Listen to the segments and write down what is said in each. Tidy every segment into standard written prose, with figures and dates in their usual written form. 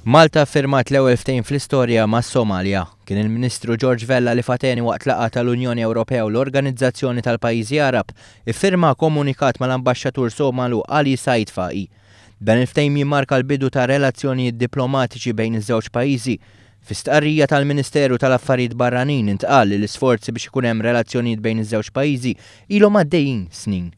Malta ffirmat l-ewwel ftehim fl-istorja mas-Somalja. Kien il-Ministru George Vella li f'Ateni waqt laqgħa tal-Unjoni Ewropea u l-Organizzazzjoni tal-Pajjiżi Għarab iffirma komunikat mal-Ambaxxatur Somalu Ali Said Faqi. Dan il-ftehim jimmarka l-bidu ta' relazzjonijiet diplomatiċi bejn iż-żewġ pajjiżi. Fi stqarrija tal-Ministeru tal-Affarijiet Barranin intqal li l-isforzi biex ikun hemm relazzjonijiet bejn iż-żewġ pajjiżi ilhom għaddejjin snin.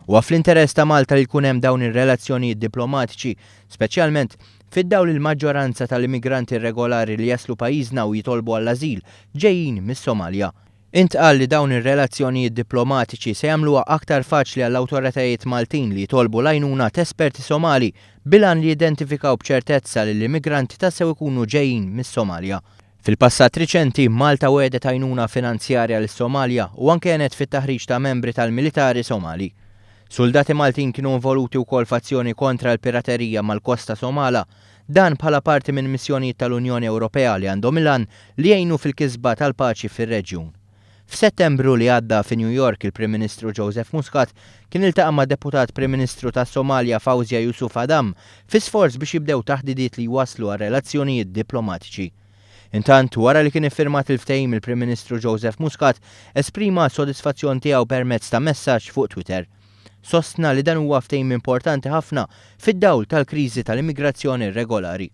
Huwa fl-interess ta' Malta li jkun hemm dawn ir-relazzjonijiet diplomatiċi, speċjalment fid-dawl li l-maġġoranza tal-immigranti irregolari li jaslu pajjiżna u jitolbu għall-ażil ġejjin mis-Somalja. Intqal li dawn ir-relazzjonijiet diplomatiċi se jagħmluha aktar faċli għall-awtoritajiet Maltin li jitolbu l-għajnuna t'esperti Somali bil-għan li jidentifikaw b'ċertezza li l-immigranti tassew ikunu ġejjin mis-Somalja. Fil-passat riċenti, Malta wegħdet għajnuna finanzjarja lis-Somalja u anke għenet fit-taħriġ ta' membri tal-militari Somali. Suldati Maltin kienu involuti wkoll f'azzjoni kontra l-piraterija mal-kosta Somala, dan bħala parti minn missjonijiet tal-Unjoni Ewropea li għandhom il-għan li jgħinu fil-kisba tal-paċi fir-reġjun. F'Settembru li għadda fi New York il-Prim Ministru Joseph Muscat kien iltaqa' mad-Deputat Prim Ministru tas-Somalja Fawzia Yusuf Adam fi sforz biex jibdew taħdidiet li jwasslu għal relazzjonijiet diplomatiċi. Intant, wara li kien iffirmat il-ftehim il-Prim Ministru Joseph Muscat esprima s-sodisfazzjon tiegħu permezz ta' messaġġ fuq Twitter. Sostna li dan huwa ftehim importanti ħafna fid-dawl tal-kriżi tal-immigrazzjoni irregolari.